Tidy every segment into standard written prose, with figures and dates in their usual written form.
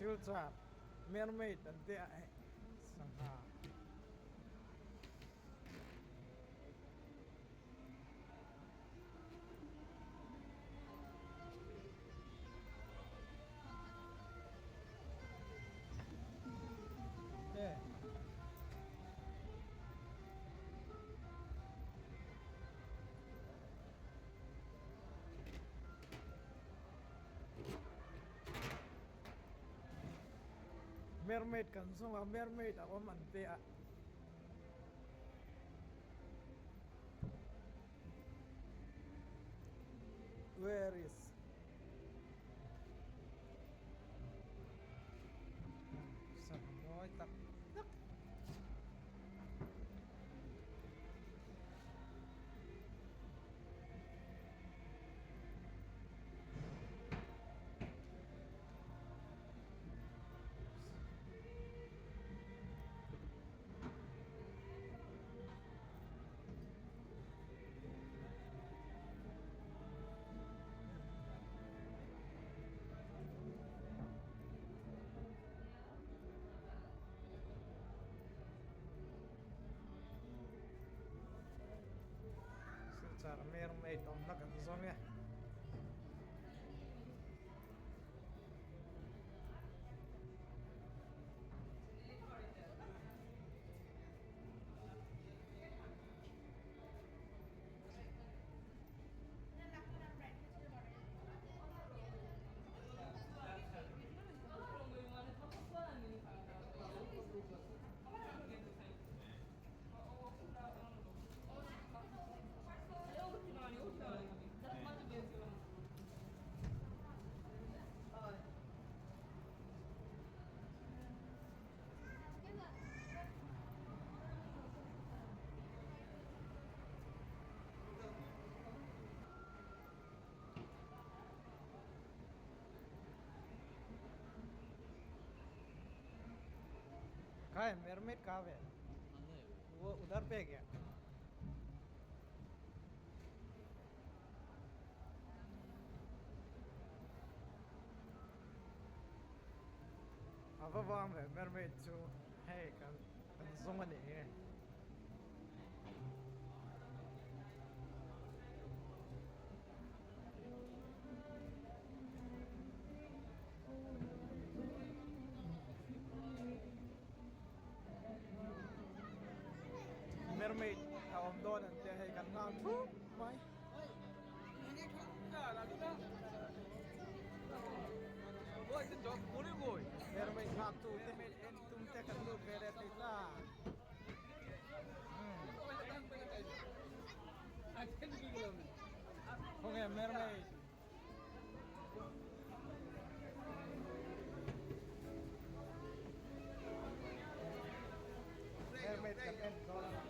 Silchar mermaid an tih ah hei sangha. Mermaid kan zawng a mermaid a awm an ti a. Where is Sangha mawi tak tak. Silchar mermaid awmna kan zawng e. कहाँ है mermaid कहाँ पे है वो उधर पे है क्या A va vang ve mermaid chu hei kan kan zawng a nih hi. Mermaid a awm dawn an tia hei kan nghak thup mai. Mermaid nghak tu te en tum te kan lut ve leh thei ta. Khawnge mermaid. Mermaid kan en dawn a.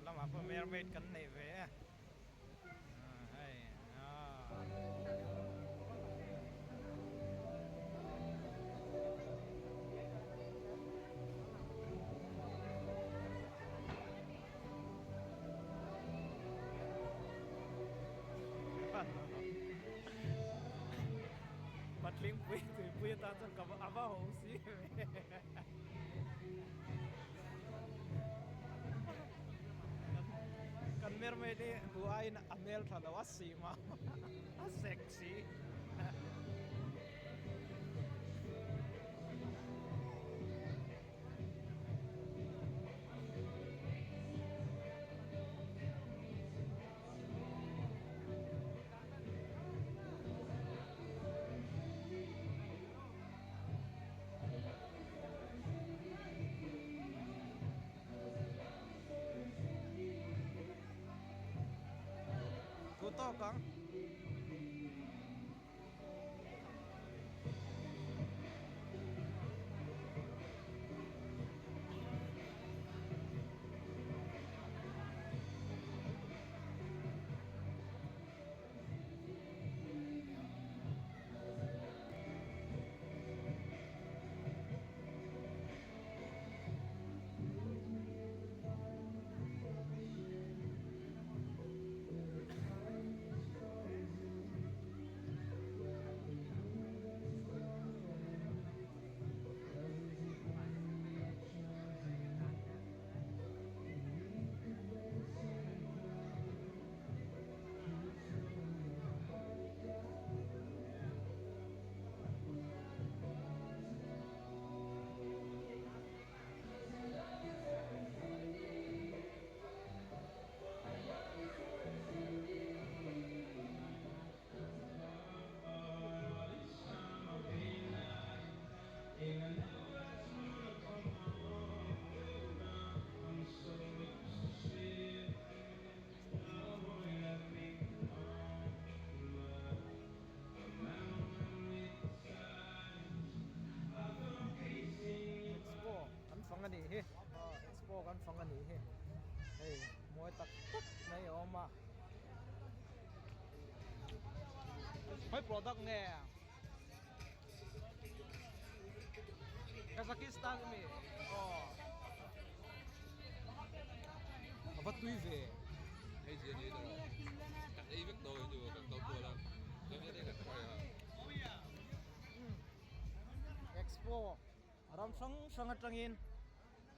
lamah pawh mermaid kan nei ve e hei Patling pui tuipui atan chuan ka a va ho si ve. Kan mermaid hi duh aiin a hmel tha lo a si mah a sexy. Thu tawk ang. Expo kan fang a nih hi expo kan fang a nih hi hei mawi tak tak mai a awm a khawi product nge Kazakhstan ami aw a va tui ve hei zia ni ilo kan ei vek dawn chu kan kal kual a chuan hei kan try a Expo ram hrang hrang atangin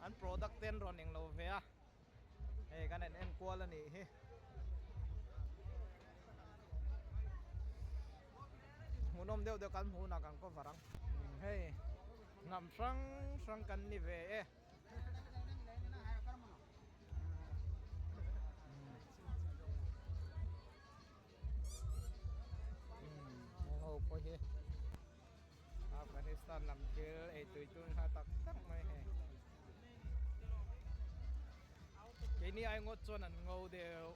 an product te an rawn englo ve a hei kan en en kual a nih hi. Hmuhnawm deuh deuh kan hmuh hunah kan cover ang hei hnam hrang hrang kan ni ve e. Heng ho pawh hi Afghanistan lam thil ei tui tun hla tak tak mai hei. Keini ai ngawt chuan an ngo deuh.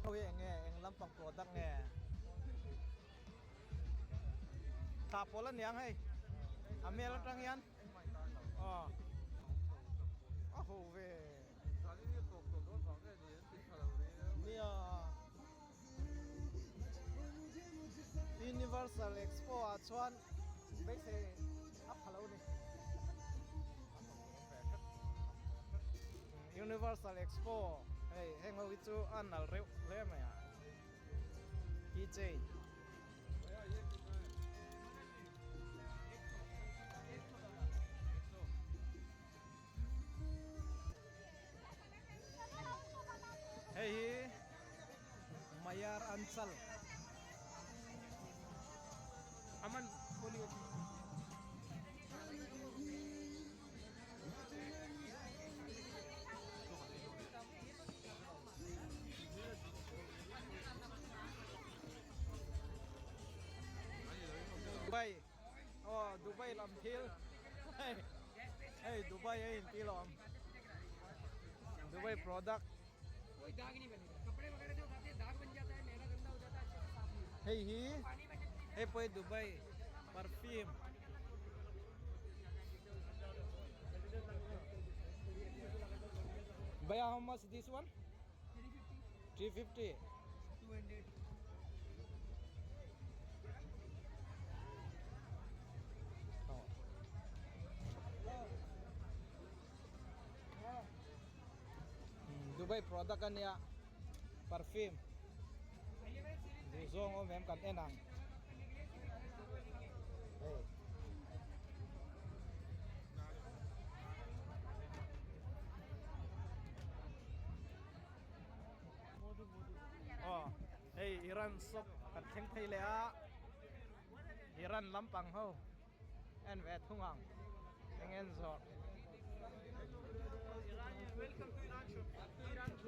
Ho hi eng nge eng lampang product nge thlah pawl a niang hei a hmel atang hian aw a ho ve nia Universal Expo ah chuan beisei a pha lo ni. Universal Expo hei heng ho hi chu a nal reuh hle mai a keychain hei hi Mayar Anchal Aman Dubai aw Dubai lam thil hei hei Dubai a inti lo ang Dubai product hei hi hei pawh hi Dubai perfume Bhaiya how much this one? 350. 350. 200. Oh. Dubai product ania perfume duh zawng awm em kan en ang hei aw hei Iran shop kan thleng phei leh a Iran lampang ho en ve thung ang eng en zawrh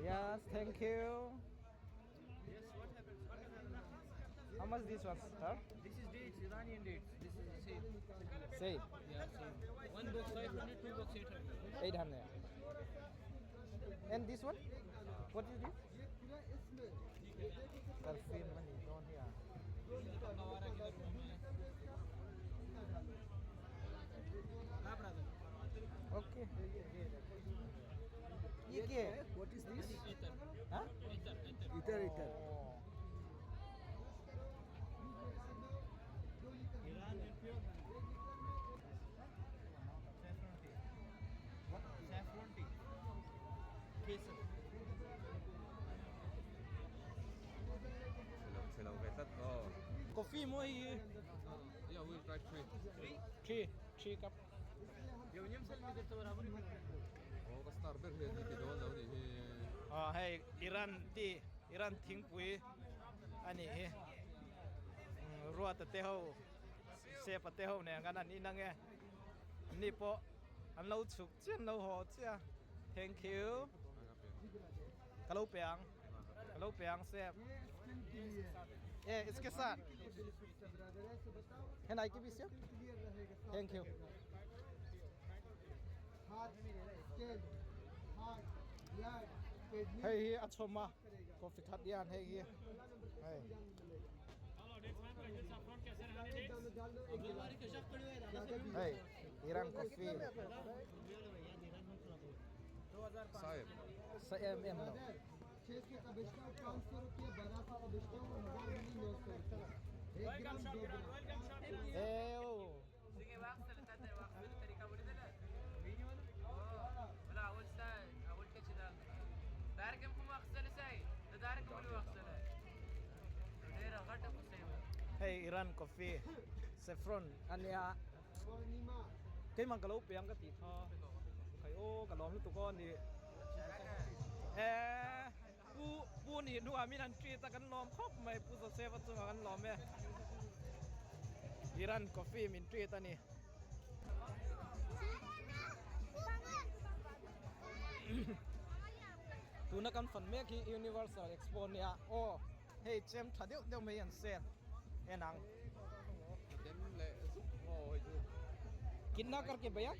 yes thank you How much this one, sir? This is dates, Iranian dates. This is the same. Same. Yeah, same. One box 500, two box 800. 800. And this one? What is this? Perfume money down here. Okay. ये क्या है? What is this? हाँ? इधर इधर Oh. Saffron tea. What? Saffron tea. Kesar. Chhelo ve tlat aw. Coffee mo hi. Yeah, we'll try three. Three, three cup. Aw ka star ber hi a ni ti dawn lo nih hi. Aw hei Iran tea Iran thingpui a nih hi Ruata te ho Sepa te ho nen khan an inang e anni pawh an lo chhuk chiah an lo haw chiah thank you ka lo pe ang ka lo pe ang Sep e iske sat henai ki bisiam thank you. Hei hi a chhawm a coffee khat hian hei hi hei. Hei Iran coffee. Sa em em lo. Eo. Hei Iran coffee saffron a nia keimah ka lo piang ka tih kha khai aw ka lawm lutuk aw ni eh pu pu nih hnuah min han treat a kan lawm khawp mai pu Joseph a chungah kan lawm e Iran coffee min treat a ni. Tuna kan fan mek hi Universal Expo nia aw hei chem tha deuh deuh mai an sale en ang. Kitna karke bhaiya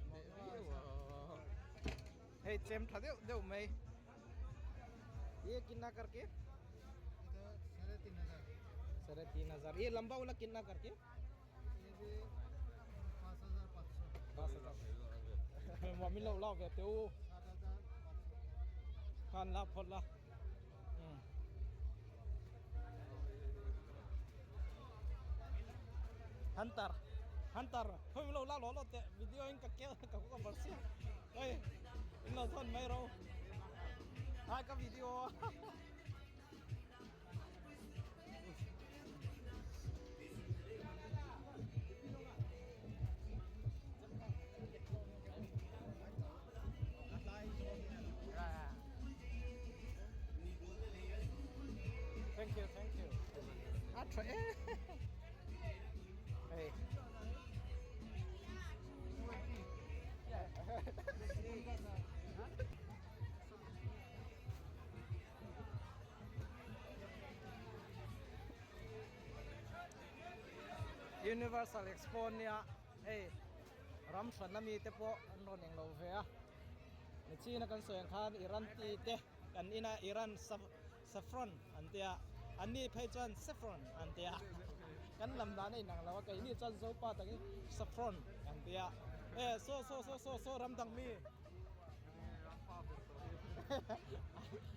hei chem tha deuh deuh mai ye kitna karke साढ़े तीन हजार ये लंबा वाला कितना करके Min lo lak ve teh u khan la phawt la Hunter Hunter khawi min lo lak lawh lawh teh video in ka kel ka ka bar sia hei in lo thawn mai ro hai ka video Thank you, thank you. A tha e. Hey. Universal Expo nia hei ram hran ami te pawh an rawn englo ve a nichina kan sawi ang khan Iran ti te kan ina Iran saffron an tia anni phei chuan saffron an tia kan lam dan a inang lo a keini chuan Zopa takin saffron an tia e saw saw saw saw saw ram dang mi.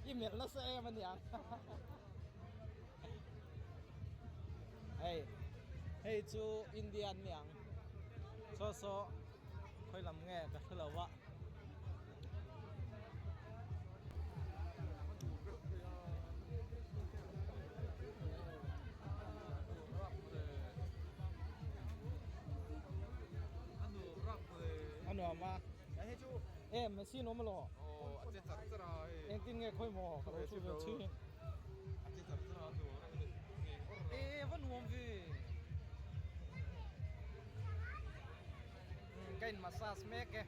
I melh nasa em a niang. Hei hei chu India an niang. Saw saw khawi lam nge ka hre lo a. A nuam a. E machine awm alo. Engtin nge khawi maw ka lo thu ve thin. E va nuam ve. Ka in massage mek e.